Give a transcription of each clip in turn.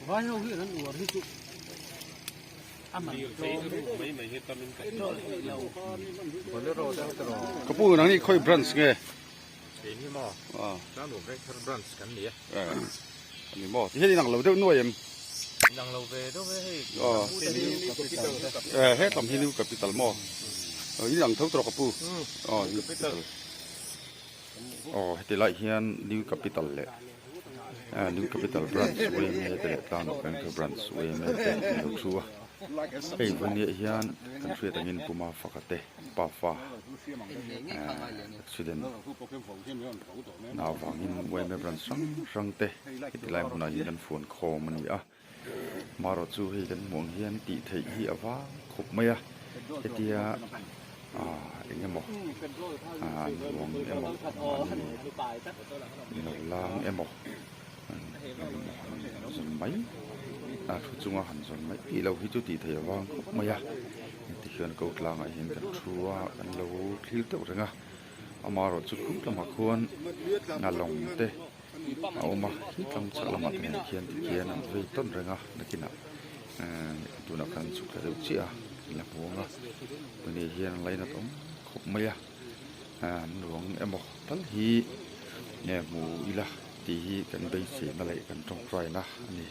Vai ho hian an uar hi chu a man tlawm mai mai hi tamin ka hria. Ka pu nang ni khawi branch nge? Kei ni maw? Tlannuam Vengthar branch kan ni a. Ani maw? Ti hian inang lo deuh nuai em? Inang lo ve deuh e hei. He tlam hi New Capital maw? Inang tho tawh ka pu. New Capital. Aw heti lai hian New Capital leh New Capital Branch Uaime te leh Tlangaw Bank Branch Uaime te an lo thu a. Hei vawniah hian kan hriat angin Puma faka te pafa accident na avangin Uaime Branch hrang hrang te heti lai hmunah hian kan fuan khawm a ni a. Marawh chu hei kan hmuh ang hian tih theih hi a vang khawp mai a hetia ah eng emaw ah an ruang emaw mahni lo lang emaw han zawn mai a thu chunga han zawn mai tih loh hi chu tih theih a vang khawp mai a heti hian ko tlangah hian kan thu a kan lo thlir deuh reng a amaherawh chu khum lamah khuan a lawng te. a awm a khi tlang chhak lamah te nen khian tikhian an vei tawn reng a nakinah ehh tunah khan an chhuk thla deuh chiah a an la hmu ang a tuni hian an lainat awm khawp mai a ehh an ruang emaw tal hi nge hmu ila tih hi kan beisei na leh kan tawngtai na a ni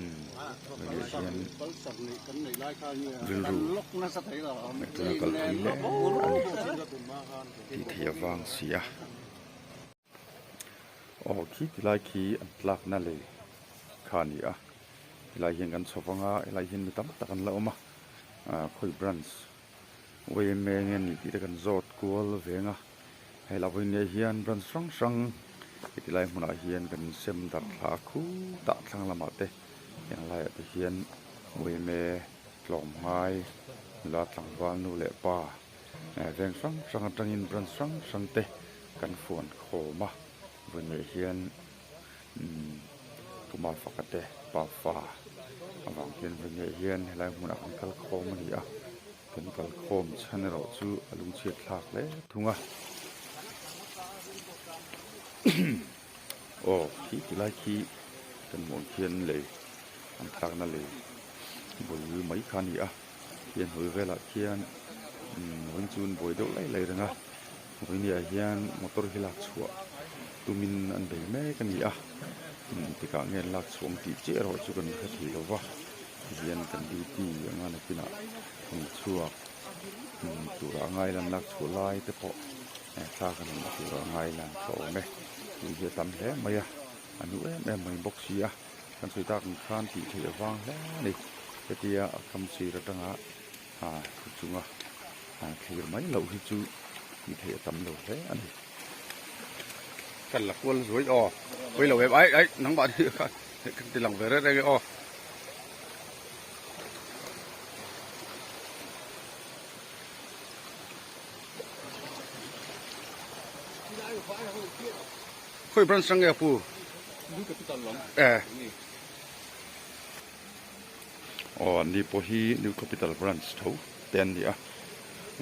umm tunah hian rilru ngaihtuahna kal thui hle a ni tih theih avang si a. Aw khi ti lai khi an tlak na lei kha a ni a helai hian kan chho vang a helai hian mi tam tak an la awm a ah khawi branch yma nge ni tih te kan zawt kual veng a hei lah vawiin ah hian branch hrang hrang heti lai hmunah hian kan sem darh thla a khutah thlang lamah te heng laiah te hian yma tlawmngai nula tlangval nu leh pa veng hrang hrang atangin branch hrang hrang te. Kan fuan khawm a vawiin hian umm Puma faka te pafa avang hian vawiin hian helai hmunah kan kal khawm a ni a kan kal khawm chhan erawh chu a lungchhiat thlak hle thung a aw khi ti lai khi kan hmuh ang khian lei an tlakna lei bul mai kha a ni a khian hawi velah khian umm vawiin chu an buai deuh lai lai reng a. Vawinia hian motor hi lak chhuah tumin an bei mek a ni a engtikah nge an lak chhuah ang tih chiah erawh chu kan hre thei lo va tihian kan duty anga nakinah thawm chhuak tura a ngai lan lak chhuah lai te pawh thla kan han la tura a ngai lan tha awm e tui hi a tam hle mai a a nu em em mai bawk si a kan sawi tak ang khan tih theih avang hle a ni hetia a kam sir atanga ah thu chunga ah thlir mai loh hi chu tih theih a tam lo hle a ni. Kan la kual zuai aw pawi lo em ai ai nangmah ni kha kan ti lang ve reng reng e aw. Khawi branch rang nge a pu? Eh. Aw an ni pawh hi New Capital Branch tho te an ni a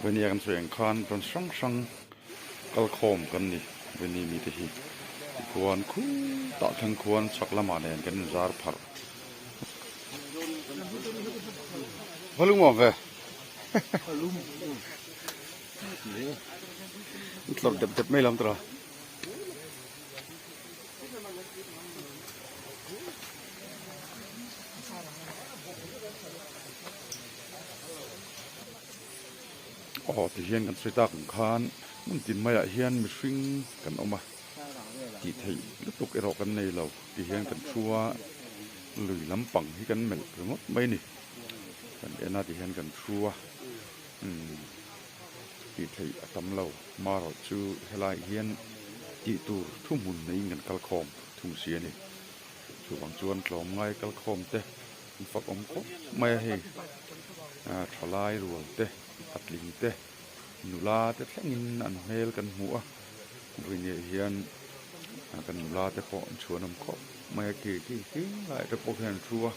Vawini a kan sawi ang khan branch hrang hrang kal khawm kan ni Vawini mite hi tikhuan khutah thleng khuan chhak lamah nen kan inzar pharh va lung awm ve tlawrh dep dep mai lam tawh a. Aw ti hian kan sawi tak ang khan hmun tin maiah hian mihring kan awm a tih theih lutuk erawh kan nei lo ti hian kan thu a lui lampang hi kan melh ringawt mai a ni kan en a ti hian kan thu a umm tih theih a tam lo marawh chu helaiah hian tih tur thuhmun neiin kan kal khawm thung si a ni. Chuvang chuan tlawmngai kalkhawm te an fak awm khawp mai a hei ah thalai rual te patling te nula te thlengin an hmel kan hmu a vawiin hian ah kan nula te pawh an chhuan awm khawp mai a khi khi khi lai te pawh khian an thu a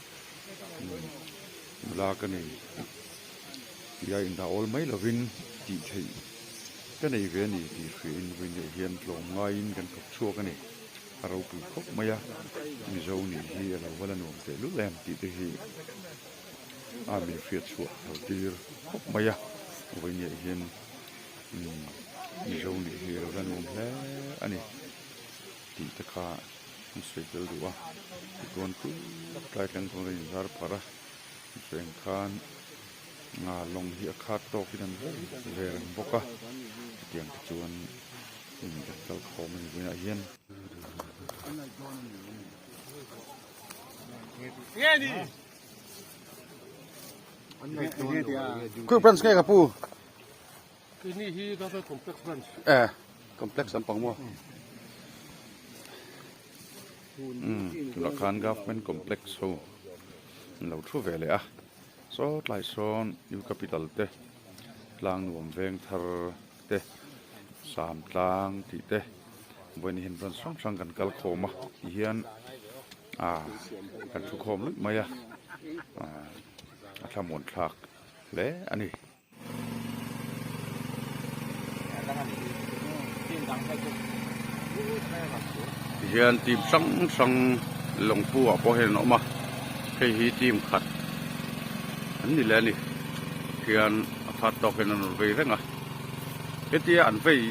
nula ka nei tia indah awl mai lovin tih theih ka nei ve a ni tih hriain vawiin hian tlawmngaiin kan thawk chhuak a ni. a ropui khawp mai a, Mizo nih hi a lo va la nuam teh lul em tih te hi a min hriat chhuah lo tir khawp mai a, vawiin hian Mizo nih hi a lo la nuam hle a ni tih te kha an sawi tel duh a, tichuan tlai thleng kawng a inzar pharh a, chutah khan lawng hi a khat tawkin an vei ve reng bawk a, chutiang te chuan kan kal khawm a ni vawiinah hian. Khawi branch nge ka pu? Keini hi Government Complex Branch. Eh, complex lampang maw? Umm, tunah khan Government Complex ho an lo thu ve leh a, saw tlai sawn New Capital te, Tlangnuam veng thar te, Sam tlang tih te, vawiin hian branch hrang hrang kan kal khawm a tihian ah kan thu khawm luih mai a, ah a thlamuan thlak hle a ni. Tihian team hrang hrang lawngpu ah pawh hian an awm a hei hi team khat an ni leh a ni hian a khat tawk hian an rawn vei reng a hetia an vei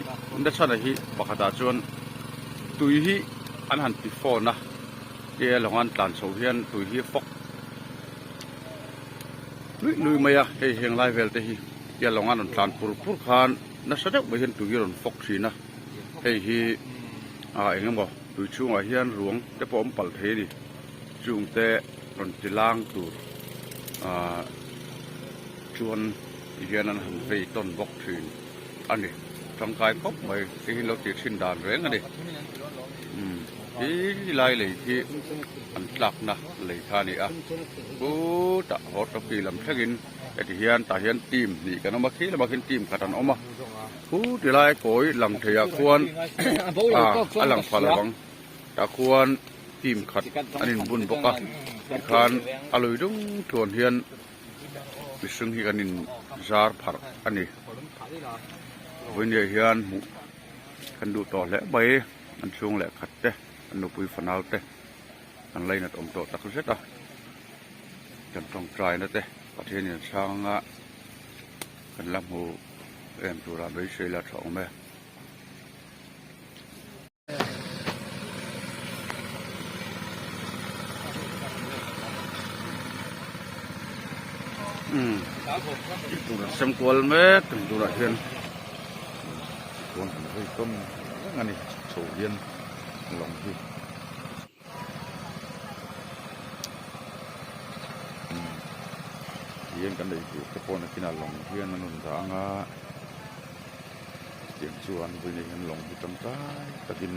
nachhan hi pakhat ah chuan tui hi an han ti fawn a tia lawng an tlan chho hian tui hi fawk. Luih luih mai a, hei heng lai vel te hi tia lawng an rawn tlan pur pur khan nasa deuh mai hian tui hi a rawn fawk thin a, hei hi ah eng emaw tui chhungah hian ruang te pawh a awm palh thei a ni, chung te rawn ti lang tur ah chuan ti hian an han vei tawn bawk thin a ni, tangkai khawp mai hei hi an lo tih thin dan reng a ni umm ti lai lei khi an tlakna lei kha a ni a. Chutah hawt tawpi lam thlengin heti hian tah hian team hnih kan awm a khi lamah khian team khat an awm a khu ti lai kawi lang theiah khuan ah a lang pha lo ang tah khuan team khat an inbun bawk a tikhan a lui dung tluan hian mihring hi kan in zar pharh a ni vawinia hian hmuh kan duh tawh hle mai an chhung leh khat te an nupui fanau te. An lainat awm tawh tak zet a, kan tawngtaina te Pathian in chhanga kan la hmu em tura beisei la tha awm e. Umm tih tur an sem kual mek ang turah hian chuan an vei tawn reng a ni chho hian lawng hi. Hian kan ei tur te pawh nakinah lawng hian an rawn dah ang a chutiang chuan vawiin ah hian lawng hi tangkai takin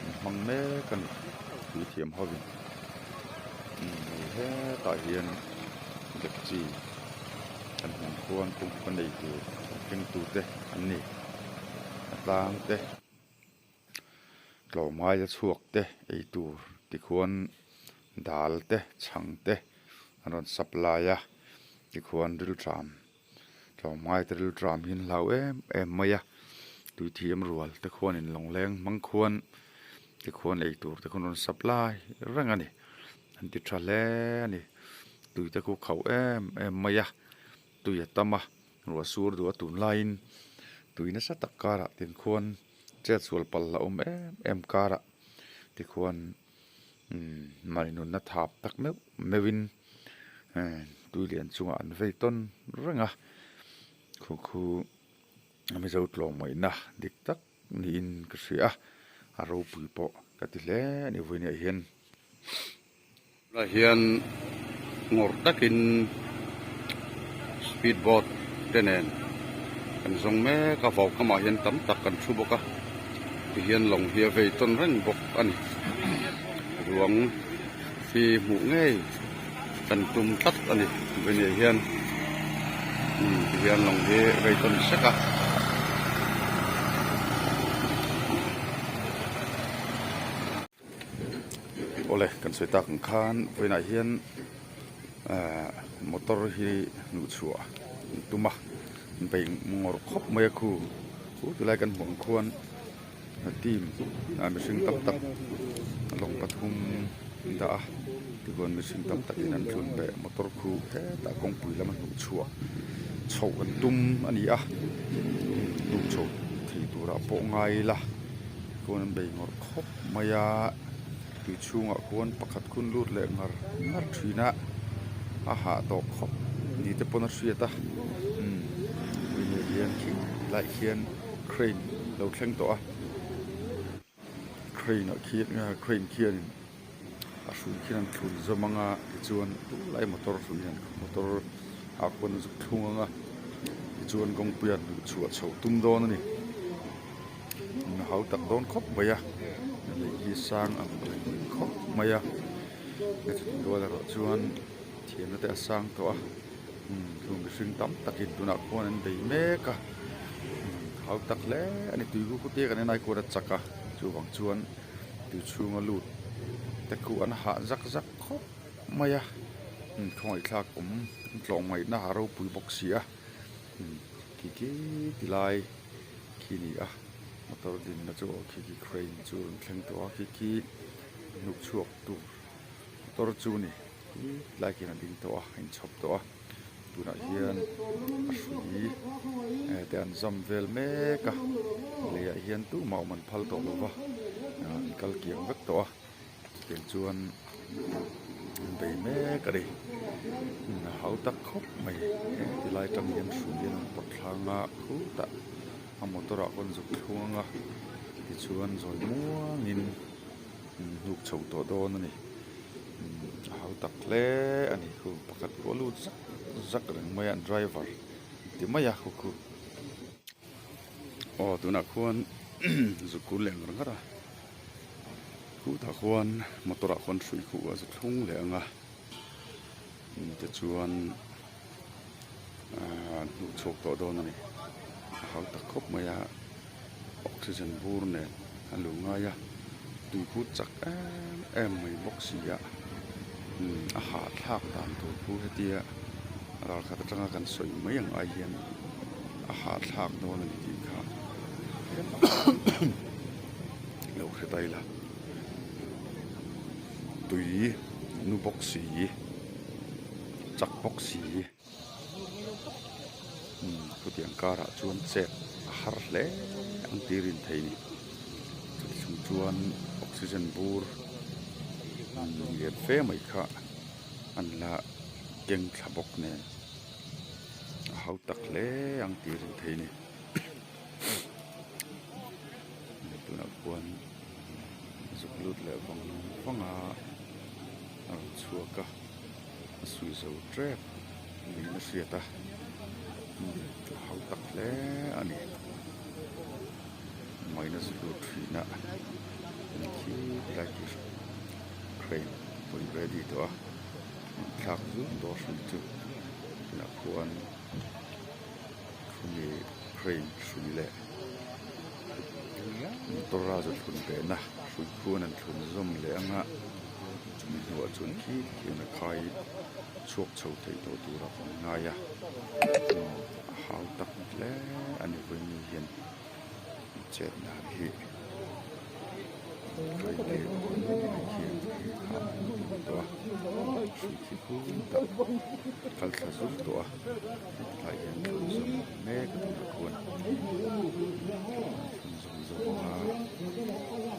an hmang mek a ni tui thiam hovin hei hetah hian dekchi kan hmuh khuan kawng kan ei tur keng tute an ni a tlang te. Tlawmngaia chhuak te ei tur tikhuan dal te chhang te an rawn supply a tikhuan rilṭam tlawmngai te rilṭam hi an hlau em em mai a tuithiam rual te khuanin lawngleng hmang khuan tikhuan ei tur te khuan an rawn supply reng a ni an ti tha hle a ni tui te khu khauh em em mai a tui a tam a ruah sur duh a tunlaiin tui nasa tak karah tin khuan. Chet sual palh la awm em em karah tikhuan umm mahni nunna thap tak meuh meuhin tui lian chungah an vei tawn reng a khu khu Mizo tlawmngaihna dik tak niin ka hria a a ropui pawh ka ti hle a ni vawiinah hian. Tunah hian ngawrh takin speed boat te nen kan zawng mek a vau kamah hian tam tak kan thu bawk a tihian lawng hi a vei tawn reng bawk a ni ruang hi hmuh ngei kan tum tlat a ni vawihnih hian tihian lawng hi a vei tawn sek a. Awle kan sawi tak ang khan vawiinah hian ehh motor hi hnuh chhuah an tum a an bei ngawr khawp mai a khu chu tilai kan hmuh ang khuan. Team ah mihring tam tak lawng pathum an dah a tichuan mihring tam takin an tlun beh motor khu hetah kawngpui lama hnuh chhuah chhoh an tum a ni a hnuh chho thei turah pawh ngai ila khawn an bei ngawrh khawp mai a tui chhungah khuan pakhat khun lut leh ngar ngar thin a a hah tawh khawp ni te pawn a hriat a umm hian khi lai khian. Crane lo thleng tawh a crane ah khian crane khianin a hrui khian an thlun zawm ang a tichuan tunlai motor hrui hian motor ah khuan an zuk thlung ang a tichuan kawngpui ah luh chhuah chhoh tum dawn a ni a hau tak dawn khawp mai a lei hi sang ang reng khawp mai a chutih rual erawh chuan thiamna te a sang tawh a. Chung mihring tam takin tunah khuan an bei mek a hau tak hle a ni tui khu te kan en ai khuan a chak a chuvang chuan tui chhunga lut te khu an hah zak zak khawp mai a khawngaih thlak awm an tlawm ngaihna a ropui bawk si a khi khi ti lai khi a ni a motor dinna chu khi khi crane chu a rawn thleng tawh a khi khi hnuk chhuak tur motor chu a ni. Tlai khian a ding tawh a a inchhawp tawh a tunah hian a hrui eh te an zam vel mek a leiah hian tumah awm an phal tawh lo va ah an kal kiang vek tawh a chutiang chuan an bei mek a ni a hau tak khawp mai tilai tang hian hrui an rawn pawt thlang a khutah a motor ah khawn zuk thlung ang a tichuan zawi muangin hnuk chho tawh dawn a ni. A hau tak hle a ni khu pakhat pawh a lut zak zak reng mai a an driver ti mai a khu khu aw tunah khuan zuk kun leh ngar ngar a khutah khuan motor ah khuan hrui khuh a zu thlung leh ang a tichuan ahh an hnuh chhuak tawh dawn a ni a hau tak khawp mai a. Oxygen bur nen a luh ngai a tui khu chak em em mai bawk si a umm a hahthlak dan tur khu hetia ralkhat atanga kan sawi mai ang ai hian a hahthlak dawn a ni tih kha lo hre ta ila tui nu bawk si chak bawk si. Chutiang karah chuan chet a har hle ang tih rin theih a ni. Chuti chung chuan oxygen bur lian fe mai kha an la keng thla bawk nen a hau tak hle ang tih rin theih a ni. Tunah khuan zuk lut leh vang vang a a rawn chhuak a. A suih zo tep niin a hriat a a hau tak hle a ni maina zu lut thin a khi tilai khi crane pawh in ready tawh a thlak zut tawh a hrui chu tunah khuan khumi crane hrui leh motor a zu thlun behna hrui khuan an thlun zawm leh ang a. Chumi hnuah chuan khi khian a khai chhuak chho theih tawh tur a kan ngai a a hau tak hle a ni vawiin hian chet dan hi crane te mai khian a tawh a hrui khi hung tak kal thla zur tawh a hetlai hian thlun zawm mek a tunah khuan thlun zawm zawm a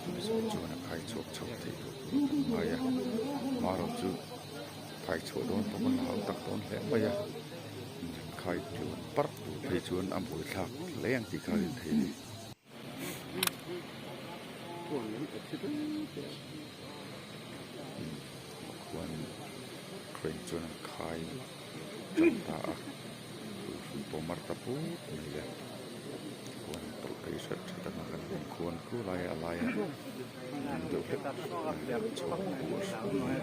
chumi zawh chuan a khai chhuak chho theih tawh. Ngai a marawh chu khai chhuah dawn pawh an hau tak dawn hle mai a khai tluan parh tur phei chuan a buai thlak hle ang tih kha a rin theih a ni. Khuan crane chuan an khai tan ta a hrui pawh mar ta put mai le khuan tawlh phei hret hret ang a kan hmuh khuan khu laia a laia ding deuh hlek chhawng khu a hrui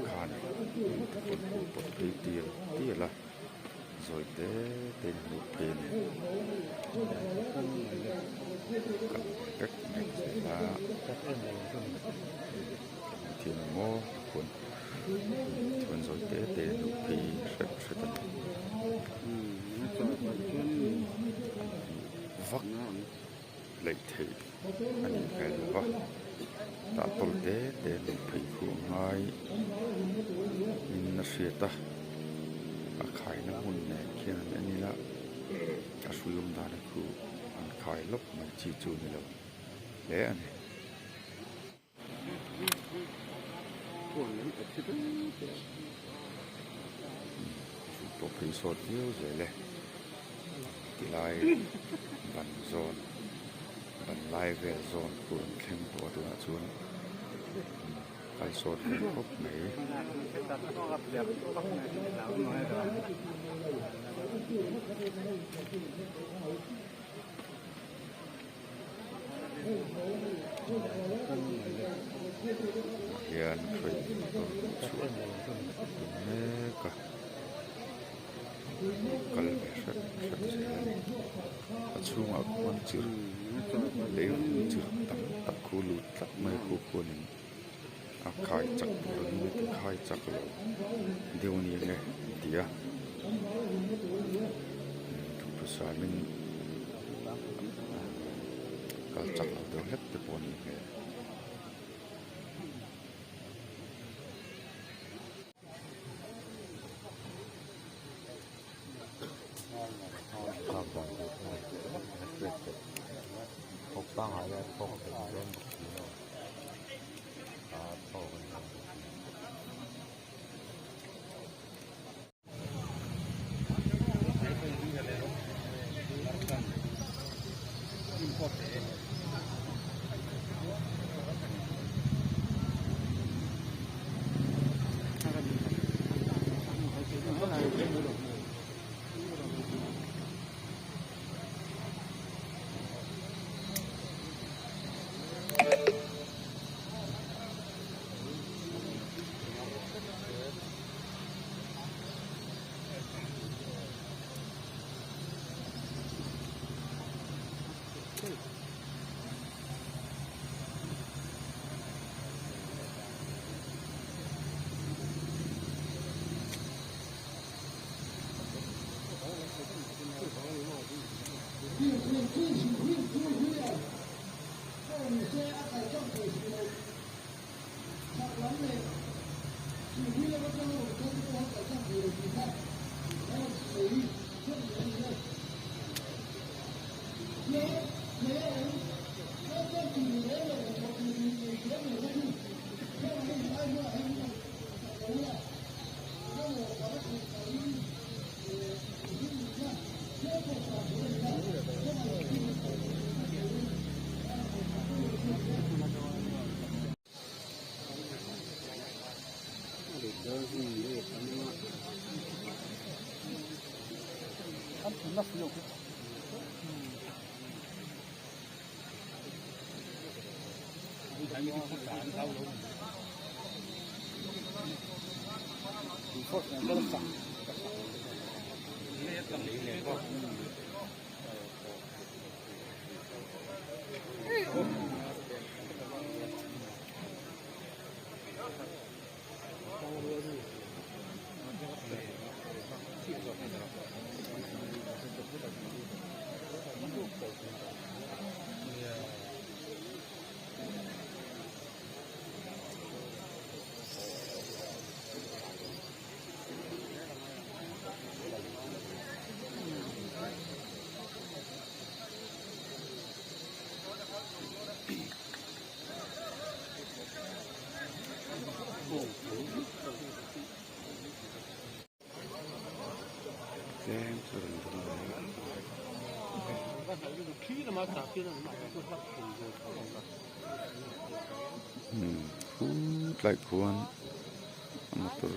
khan pawn khu pawt phei tial tial a zawi te te in hmuh phei a ni kal vek mai zel a. Thian ang maw khuan chuan zawi te te a hnuh phei hret hret a ni vak Laih theih a nih hmel lo va, tah tawl te te luh phei khu a ngai in a hriat a, a khaina hmun nen khian an en ila a hrui awm dan a khu an khai lawk mai chi chu a ni lo hle a ni. Pawh phei sawt viau zel e tilai ban zawn ban lai vel zawn khu an thleng tawh a tunah chuan kal sawt ve khawp mai. Tunah hian train motor hmuh chhuah a tum mek a kal ve hret hret zel a ni a chhungah khuan chirh lei vung chirh tam tak khu lut tlat mai khu khuanin a khai chak tur angin a ti khai chak lo deuh a ni ang e an ti a duhthusam in kal chak lo deuh hlek te pawh a nih hmel. Tlem chu rawn dawng ve a. Umm khut lai khuan motor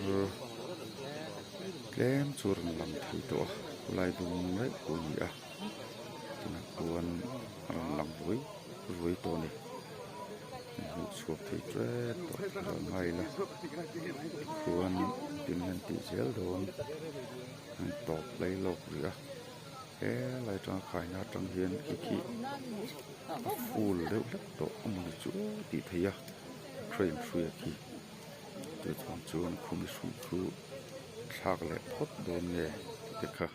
tlem chu rawn lang thei tawh a khawlai dum raih pawh a ni a tunah khuan a rawn lang ruai ruai tawh a ni. Hmuh chhuak thei tep tawh lo ngai ila tikhuan tin hian tih zel dawn an tawp lai lawk rih a helai atanga khaina atang hian khi khi a full deuh hlek tawh a mawni chu tih theih a train hruia khi chu chuan chuan khumi hrui chu thlak leh phawt dawn nge tih te kha.